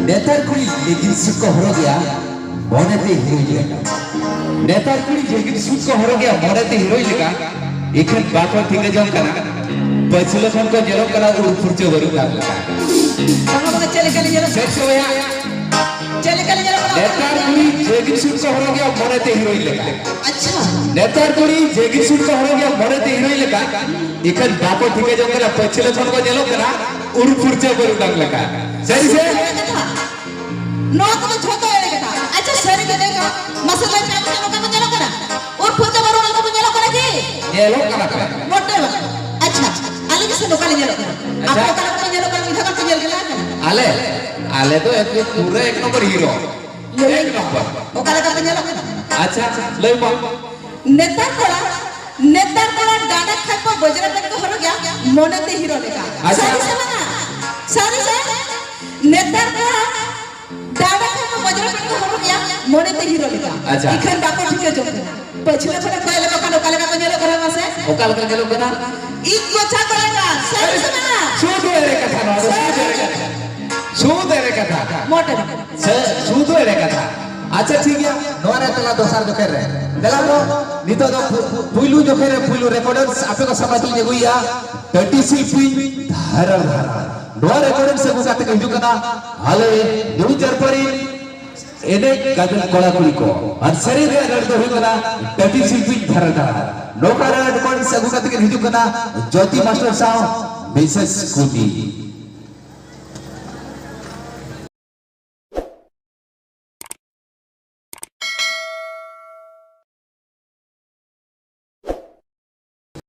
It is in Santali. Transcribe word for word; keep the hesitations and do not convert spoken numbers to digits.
ᱱᱮᱛᱟᱨ ᱠᱩᱲᱤ ᱞᱮᱜᱤᱱ ᱥᱩᱴ ᱠᱚ ᱦᱚᱨᱚᱜᱮᱜᱼᱟ, ᱢᱚᱱᱮᱛᱮ ᱦᱤᱨᱳᱭᱤᱱ ᱞᱮᱠᱟ᱾ ᱱᱮᱛᱟᱨ ᱠᱩᱲᱤ ᱞᱮᱜᱤᱱ ᱥᱩᱴ ᱠᱚ ᱦᱚᱨᱚᱜᱮᱜᱼᱟ, ᱢᱚᱱᱮᱛᱮ ᱦᱤᱨᱳᱭᱤᱱ ᱞᱮᱠᱟ᱾ ᱤᱠᱷᱟᱹᱱ ᱵᱟᱠᱚ ᱴᱷᱤᱠᱟᱹ ᱡᱚᱝ ᱠᱟᱱᱟ, ᱯᱟᱹᱪᱷᱞᱟᱹ ᱠᱷᱚᱱ ᱠᱚ ᱧᱮᱞᱚᱜ ᱠᱟᱱᱟ ᱩᱲ ᱯᱷᱩᱨᱪᱟᱹ ᱵᱟᱹᱨᱩ ᱰᱟᱝ ᱞᱮᱠᱟ᱾ ᱵᱟᱝᱟ, ᱵᱟᱝᱟ, ᱪᱮᱫ ᱞᱮᱠᱟ ᱞᱮ ᱧᱮᱞᱚᱜ ᱠᱟᱱᱟ? ᱪᱮᱫ ᱪᱚ ᱵᱚᱭᱦᱟ? ᱪᱮᱫ ᱞᱮᱠᱟ ᱞᱮ ᱧᱮᱞᱚᱜ ᱠᱟᱱᱟ? ᱱᱮᱛᱟᱨ ᱠᱩᱲᱤ ᱞᱮᱜᱤᱱ ᱥᱩᱴ ᱠᱚ ᱦᱚᱨᱚᱜᱮᱜᱼᱟ, ᱢᱚᱱᱮᱛᱮ ᱦᱤᱨᱳᱭᱤᱱ ᱞᱮᱠᱟ᱾ ᱟᱪᱪᱷᱟ᱾ ᱱᱮᱛᱟᱨ ᱠᱩᱲᱤ ᱞᱮᱜᱤᱱ ᱥᱩᱴ ᱠᱚ ᱦᱚᱨᱚᱜᱮᱜᱼᱟ, ᱢᱚᱱᱮᱛᱮ ᱦᱤᱨᱳᱭᱤᱱ ᱞᱮᱠᱟ᱾ ᱤᱠᱷᱟᱹᱱ ᱵᱟᱠᱚ ᱴᱷᱤᱠᱟᱹ ᱡᱚᱝ ᱠᱟᱱᱟ, ᱯᱟᱹᱪᱷᱞᱟᱹ ᱠᱷᱚᱱ ᱠᱚ ᱧᱮᱞᱚᱜ ᱠᱟᱱᱟ ᱩᱲ ᱯᱷᱩᱨᱪᱟᱹ ᱵᱟᱹᱨᱩ ᱰᱟᱝ ᱞᱮᱠᱟ᱾ ᱥᱟᱹᱨᱤ ᱥᱮ? ᱥᱩᱫᱷᱩ ᱮᱲᱮ ᱠᱟᱛᱷᱟ᱾ ᱱᱚᱣᱟ ᱠᱚᱫᱚ ᱡᱷᱚᱛᱚ ᱮᱲᱮ ᱠᱟᱛᱷᱟ᱾ ᱟᱪᱪᱷᱟ, ᱥᱟᱹᱨᱤ ᱜᱮ ᱞᱟᱹᱭ ᱢᱮ᱾ ᱢᱟᱥᱮ ᱞᱟᱹᱭ ᱢᱮ, ᱟᱯᱮ ᱱᱚᱝᱠᱟ ᱠᱚ ᱧᱮᱞᱚᱜ ᱠᱟᱱᱟ? ᱩᱨ ᱯᱷᱩᱨᱪᱟᱹ ᱵᱟᱹᱨᱩ ᱱᱚᱝᱠᱟ ᱠᱚ ᱧᱮᱞᱚᱜ ᱠᱟᱱᱟ ᱠᱤ? ᱧᱮᱞᱚᱜ ᱠᱟᱱᱟ ᱠᱚ᱾ ᱢᱚᱴᱮ ᱵᱟᱝ᱾ ᱟᱪᱪᱷᱟ, ᱟᱞᱮ ᱜᱮ ᱥᱮ ᱱᱚᱝᱠᱟ ᱞᱮ ᱧᱮᱞᱚᱜ ᱠᱟᱱᱟ᱾ ᱟᱪᱪᱷᱟ᱾ ᱟᱯᱮ ᱚᱠᱟ ᱞᱮᱠᱟ ᱯᱮ ᱧᱮᱞᱚᱜ ᱠᱟᱱᱟ? ᱢᱤᱫ ᱫᱷᱟᱣ ᱜᱟᱱ ᱯᱮ ᱧᱮᱞ ᱜᱮᱞᱟ ᱟᱠᱟᱱᱟ? ᱟᱞᱮ, ᱟᱞᱮ ᱫᱚ ᱮᱠᱫᱚᱢ ᱯᱩᱨᱟᱹ ᱮᱠ ᱱᱚᱢᱵᱚᱨ ᱦᱤᱨᱳ᱾ ᱞᱟᱹᱭ ᱮᱠ ᱱᱚᱢᱵᱚᱨ᱾ ᱚᱠᱟ ᱞᱮᱠᱟ ᱯᱮ ᱧᱮᱞᱚᱜ ᱠᱟᱱᱟ? ᱟᱪᱪᱷᱟ, ᱟᱪᱪᱷᱟ, ᱞᱟᱹᱭ ᱢᱟ᱾ ᱱᱮᱛᱟᱨ ᱠᱚᱲᱟ, ᱱᱮᱛᱟᱨ ᱠᱚᱲᱟ ᱰᱟᱸᱰᱟ ᱠᱷᱟᱡ ᱠᱚ ᱵᱚᱡᱽᱨᱟ ᱯᱮᱱᱴ ᱠᱚ ᱦᱚᱨᱚᱜᱟ, ᱢᱚᱱᱮᱛᱮ ᱦᱤᱨᱳ ᱞᱮᱠᱟ᱾ ᱟᱪᱪᱷᱟ᱾ ᱥᱟᱹᱨᱤ ᱥᱮ ᱵᱟᱝᱟ? ᱥᱟᱹᱨᱤ ᱥᱮ? ᱱᱮᱛᱟᱨ ᱠᱚᱲᱟ ᱰᱟᱸᱰᱟ ᱠᱷᱟᱡ ᱠᱚ ᱵᱚᱡᱽᱨᱟ ᱯᱮᱱᱴ ᱠᱚ ᱦᱚᱨᱚᱜᱟ, ᱢᱚᱱᱮᱛᱮ ᱦᱤᱨᱳ ᱞᱮᱠᱟ᱾ ᱟᱪᱪᱷᱟ᱾ ᱤᱠᱷᱟᱹᱱ ᱵᱟᱠᱚ ᱴᱷᱤᱠᱟᱹ ᱡᱚᱝ ᱠᱟᱱᱟ᱾ ᱯᱟᱹᱪᱷᱞᱟᱹ ᱠᱷᱚᱱᱮᱢ ᱠᱚᱭᱚᱜ ᱞᱮᱠᱚ ᱠᱷᱟᱱ ᱚᱠᱟ ᱞᱮᱠᱟ ᱠᱚ ᱧᱮᱞᱚᱜ ᱠᱟᱱᱟ ᱢᱟᱥᱮ? ᱚᱠᱟ ᱞᱮᱠᱟ ᱧᱮᱞᱚᱜ ᱠᱟᱱᱟ? ᱤᱡ ᱜᱚᱪᱷᱟ ᱠᱚ ᱞᱮᱠᱟ᱾ ᱥᱟᱹᱨᱤ ᱥᱮ ᱵᱟᱝᱟ? ᱥᱩᱫᱷᱩ ᱮᱲᱮ ᱠᱟᱛᱷᱟ ᱱᱚᱣᱟ ᱫᱚ, ᱥᱩᱫᱷᱩ ᱮᱲᱮ ᱠᱟᱛᱷᱟ᱾ ᱥᱩᱫᱷᱩ ᱮᱲᱮ ᱠᱟᱛᱷᱟ᱾ ᱢᱚᱴᱮ ᱵᱟᱝ᱾ ᱥᱮ ᱥᱩᱫᱷᱩ ᱮᱲᱮ ᱠᱟᱛᱷᱟ᱾ ᱟᱪᱪᱷᱟ, ᱴᱷᱤᱠ ᱜᱮᱭᱟ, ᱱᱚᱣᱟ ᱨᱮ ᱛᱮᱞᱟ ᱫᱚᱥᱟᱨ ᱡᱚᱠᱷᱮᱡ ᱨᱮ᱾ ᱫᱮᱞᱟ ᱫᱚ, ᱱᱤᱛᱚᱜ ᱫᱚ ᱯᱩ-, ᱯᱩ-, ᱯᱩᱭᱞᱩ ᱡᱚᱠᱷᱮᱡ ᱨᱮ ᱯᱩᱭᱞᱩ ᱨᱮᱠᱚᱨᱰᱟᱨᱥ ᱟᱯᱮ ᱠᱚ ᱥᱟᱢᱟᱝ ᱛᱮᱧ ᱟᱹᱜᱩᱭᱮᱫᱼᱟ, ᱴᱟᱹᱴᱤ ᱥᱤᱞᱯᱤᱧ ᱫᱷᱟᱨᱟᱨ ᱫᱷᱟᱨᱟᱨ᱾ ᱱᱚᱣᱟ ᱨᱮᱠᱚᱨᱰᱟᱨᱥ ᱟᱹᱜᱩ ᱠᱟᱛᱮ ᱠᱚ ᱦᱤᱡᱩᱜ ᱠᱟᱱᱟ, ᱟᱞᱮ ᱱᱤᱭᱩ ᱡᱟᱨᱯᱟᱨᱤ ᱮᱱᱮᱡ ᱜᱟᱫᱮᱞ ᱠᱚᱲᱟ ᱠᱩᱲᱤ ᱠᱚ᱾ ᱟᱨ ᱥᱮᱨᱮᱧ ᱨᱮᱭᱟᱜ ᱨᱟᱹᱲ ᱫᱚ ᱦᱩᱭᱩᱜ ᱠᱟᱱᱟ ᱴᱟᱹᱴᱤ ᱥᱤᱞᱯᱤᱧ ᱫᱷᱟᱨᱟᱨ ᱫᱷᱟᱨᱟᱨ᱾ ᱱᱚᱝᱠᱟ ᱨᱮ ᱨᱮᱠᱚᱨᱰᱟᱨᱥ ᱟᱹᱜᱩ ᱠᱟᱛᱮ ᱠᱤᱱ ᱦᱤᱡᱩᱜ ᱠᱟᱱᱟ ᱡᱳᱛᱤ ᱢᱟᱥᱴᱟᱨ ᱥᱟᱶ ᱢᱤᱥᱮᱥ ᱠᱩᱱᱤ᱾